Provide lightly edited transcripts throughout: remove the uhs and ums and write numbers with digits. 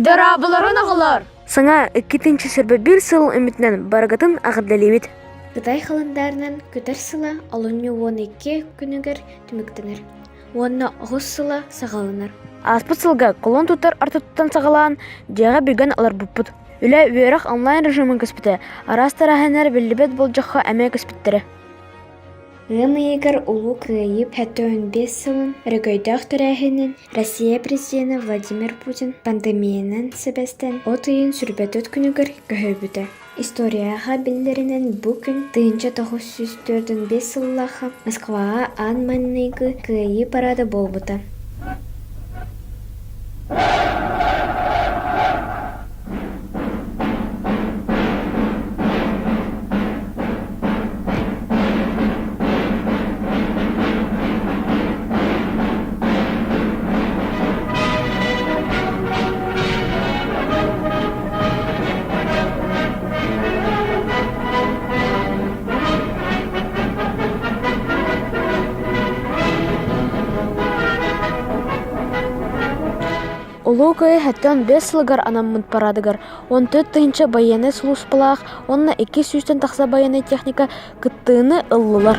Дорооболорун оҕолор! Саҥа иккитинчи сөрбө биир сыл үмүтүнэн барыгытын аҕырдалиибит. Кытай халандаарынан көтөр сыла олунньу 12 күнүгэр түмүктэнэр уонна оҕус сыла саҕаланар. Ааспыт сылга кулун тутар ортотуттан саҕалаан дьиэҕэ бүгэн олорбуппут. Үлэ, үөрэх онлайн режимын көспүтэ, араас тэрээһиннэр биллибэт болдьоххо эмиэ көспүттэрэ. Ыам ыйыгар Улуу Кыайыы 75 сылын өрөгөйдөөх тэрээһинин Россия президенэ Владимир Путин пандемиянан сибээстээн от ыйын сүүрбэ күнүгэр көһөрбүтэ. Историяҕа биллэринэн бу күн 1945 сыллаахха Москваҕа аан маҥнайгы Кыайыы параада буолбута. Улуу Кыайыы 75 сылыгар анаммыт парадыгар 14 тыһыынча байыаннай сулууспалаах уонна 200-тэн тахса байыаннай техника кыттыыны ыллылар.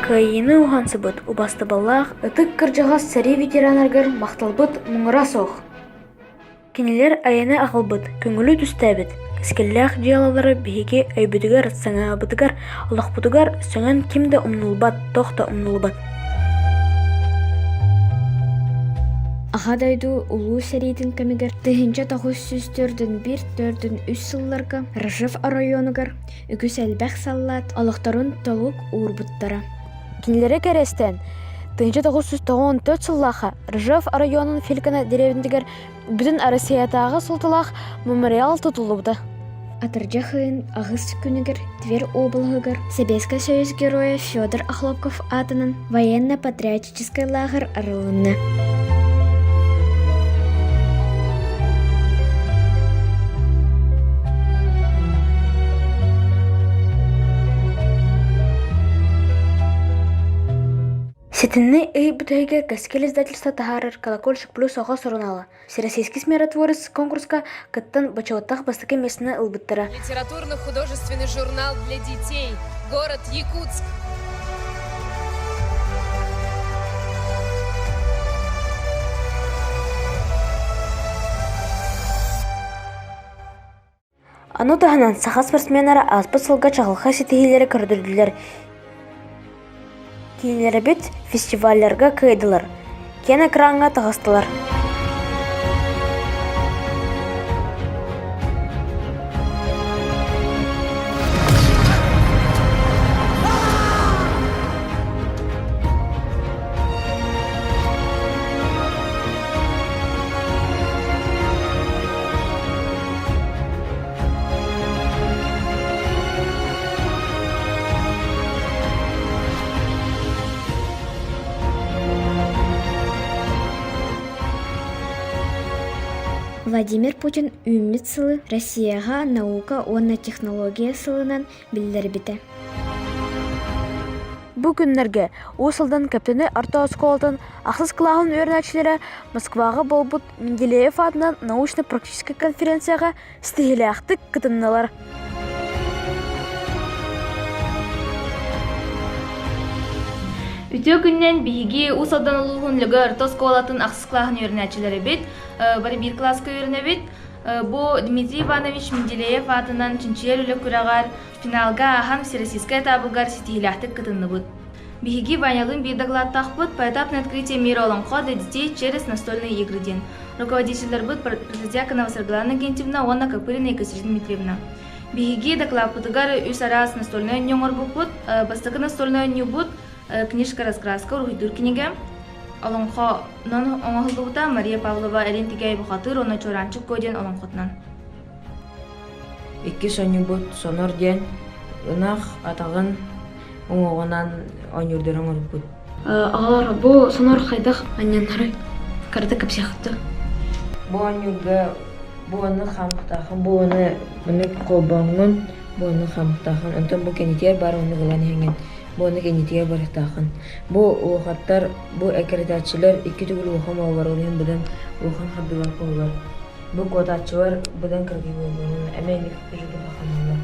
Кыайыыны уһансыбыт убастабыллаах ытык кырдьаҕас сэрии ветераннарыгар махталбыт муҥура суох. Кинилэр айаны аҕалбыт, көҥүлү түстээбит, кэскиллээх дьыалалары биһиги өйбүтүгэр-санаабытыгар, олохпутугар сөҥөн ким да умнулбат, туох да умнулбат. Аҕа дойду Улуу сэриитин кэмигэр 1941-43 сылларга Ржев оройуонугар үгүс элбэх саллаат олохторун толук уурбуттара. Кинилэри кэрэстээн, 1994 сыллаахха Ржев оройуонун Филькина дэриэбинэтигэр бүтүн Россиятааҕы суолталаах мемориал тутуллубута. Атырдьах ыйын аҕыс күнүгэр Тверь облаһыгар Сэбиэскэй Союз Геройа Федор Охлопков аатынан военно-патриотическай лааҕыр арылынна. Ситинни ый бүтэһигэр Кэскил издательство таһаарар «Колокольчик плюс оҕо сурунаала» Всероссийский миротворец конкурска кыттан бочуоттаах бастакы миэстэни ылбыттара. Литературно-художественный журнал для детей. Город Якутск. Ону таһынан саха спортсменнара ааспыт сылга чаҕылхай ситиһиилэри көрдөрдүлэр. Киинэлэрбит фестивалларга кыайдылар, киэҥ экраҥҥа таҕыстылар. Владимир Путин үүммүт сылы Россияҕа наука уонна технология сылынан биллэрбитэ. Бу күннэргэ Уус Алдан Кэптэни орто оскуолатын ахсыс кылааһын үөрэнээччилэрэ Москваҕа буолбут Менделеев аатынан научно-практическай конференцияҕа ситиһиилээхтик кытыннылар. Үтүө күнүнэн биһиги Уус Алдан улууһун Лөгө орто оскуолатын ахсыс кылааһын үөрэнээччилэрэбит. Бары биир кылааска үөрэнэбит. Бу Дмитрий Иванович Менделеев аатынан чинчийэр үлэ күрэҕэр финалга ааһан Всероссийскай этабыгар ситиһиилээхтик кытынныбыт. Биһиги Ванялыын биир докладтаахпыт «Поэтапное открытие мира олоҥхо для детей через настольные игры» диэн. Руководителлэрбит Протодьяконова Саргылана Гентьевна уонна Копырина Екатерина Дмитриевна. Биһиги докладпытыгар үс араас настольнай оонньуу оҥорбуппут. Бастакы настольнай оонньуубут книжка-раскраска уруһуйдуур кинигэ. Олоҥхонон оҥоһуллубута Мария Павлова Эрин Тигэй Бухатыыр уонна Чуораанчык Куо диэн олоҥхотунан. Иккис оонньуубут Сонор диэн ынах атаҕын уҥуоҕунан оонньуурдары оҥорбут. Аҕалар, бу сонор хайдах анньаннарый? Кырата кэпсиэххит Бу оонньуурга Бу уонна хаамыктаахын, бу уонна маннык холбооҥҥун, бу уонна хаамыктаахын, онтон бу кэннитигэр баар уонна ылан иһэҥҥин, бу уонна кэннитигэр барыахтааххын. Бу уохаттар, бу эккирэтээччилэр икки төгүл улахан буолаллар, ол иһин быдан улахан хардыылар буолаллар. Бу куотааччылар быдан кыракый буолаллар, эмиэ инник үчүгэй хамналлар.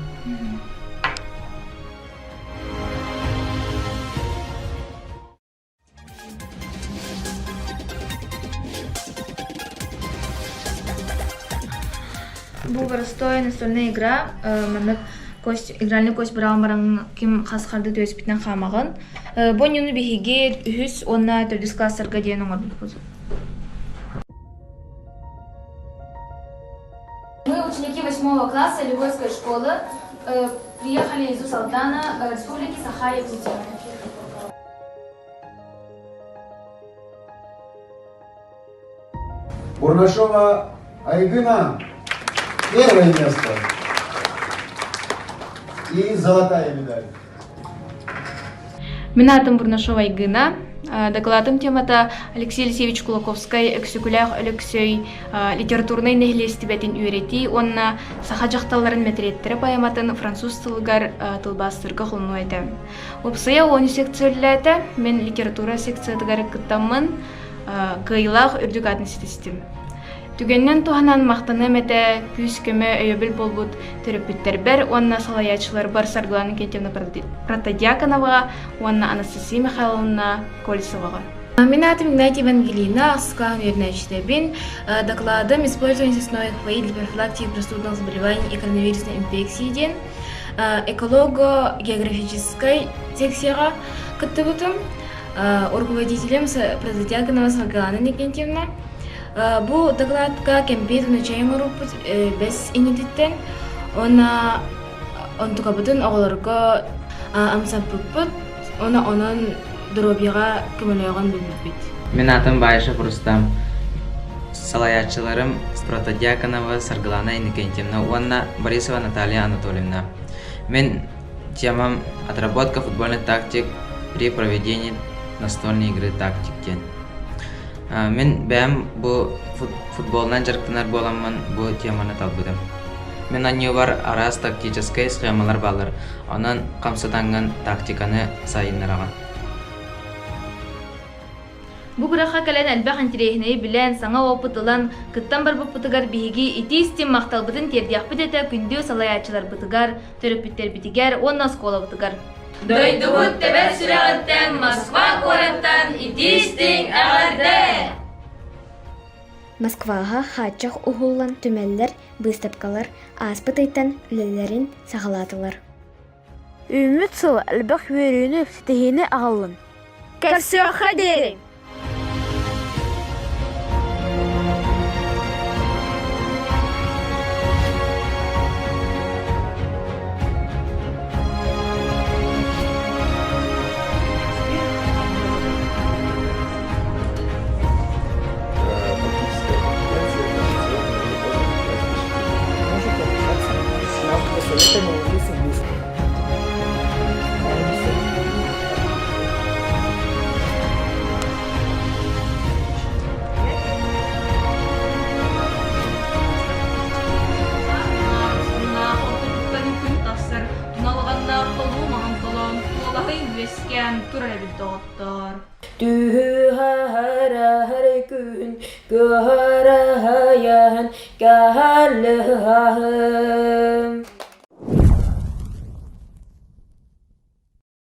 Бу простой настольная игра. Маннык кость, игральный кость быраҕан баран ким хас харды түөспүтүнэн хаамаҕын. Бу оонньууну биһиги үһүс уонна төрдүс класстарга диэн оҥорбуппут. Мы ученики восьмого класса Легойской школы приехали из Усть-Алдана, Республики Саха-Якутия. Бурнашова Айгына первое место и золотая медаль. Мин аатым Бурнашова Айгына. Докладым темата Алексей Алексеевич Кулаковскай Өксөкүлээх Өлөксөй литературнай нэһилиэстибэтин үөрэтии уонна саха дьахталларын мэтириэттэрэ поэматын француз тылыгар тылбаастыырга холонуу этэ. Уопсайа 10 секция үлэлээтэ. Мин литература секциятыгар кыттаммын кыайыылаах үрдүк аатын ситистим. Түгэнинэн туһанан махтаныам этэ күүс-көмө өйөбүл буолбут төрөппүттэрбэр уонна салайааччыларбар Саргылана Кентьевна Протодьяконоваҕа уонна Анастасия Михайловна Кольцеваҕа. Мин аатым Игнатьева Ангелина, ахсыс үөрэнээччитэбин. Докладым «Использование сосновой хвои для профилактики простудных заболеваний и коронавирусной инфекции» диэн эколого-географическай секцияҕа кыттыбытым. Руководителем Протодьяконова Саргылана Никентьевна. Бу докладка кэмпиэт уонна оҥорбуппут бэс иннититтэн уонна онтукабытын оҕолорго амсаппыппыт уонна онон доруобуйаҕа көмөлөөҕүн билбиппит. Мин аатым Баишев Рустам. Салайааччыларым Протодьяконова Саргылана Иннокентьевна уонна Борисова Наталья Анатольевна. Мин темам «Отработка футбольных тактик при проведении настольной игры тактик» диэн. Мин бэйэм бу футболунан дьарыктанар буоламмын бу теманы талбытым. Мин анньыыбар араас тактическай схемалар бааллар, онон хамсатаҥҥын тактиканы сайыннараҕын. Бу күрэххэ кэлэн элбэх интэриэһинэйи билэн, саҥа опыт ылан, кыттан барбыппытыгар биһиги итии-истиҥ махталбытын тиэрдиэхпит этэ күндү салайааччыларбытыгар, төрөппүттэрбитигэр уонна оскуолабытыгар. Дойдубут тэбэр сүрэҕиттэн Москва куораттан итии-истиҥ эҕэрдэ! Москваҕа хааччах уһуллан түмэллэр, быыстапкалар ааспыт ыйтан үлэлэрин саҕалаатылар. Үүммүт сыл элбэх үөрүүнү, ситиһиини аҕаллын. Көрсүөххэ диэри! Күн тахсар туналҕаннаах толуу маҥан толоон куолаһый үөскээн турар эбит доҕоттоор. Түһүһаһараһар күн кыһараһайаһан каһалыһаһым.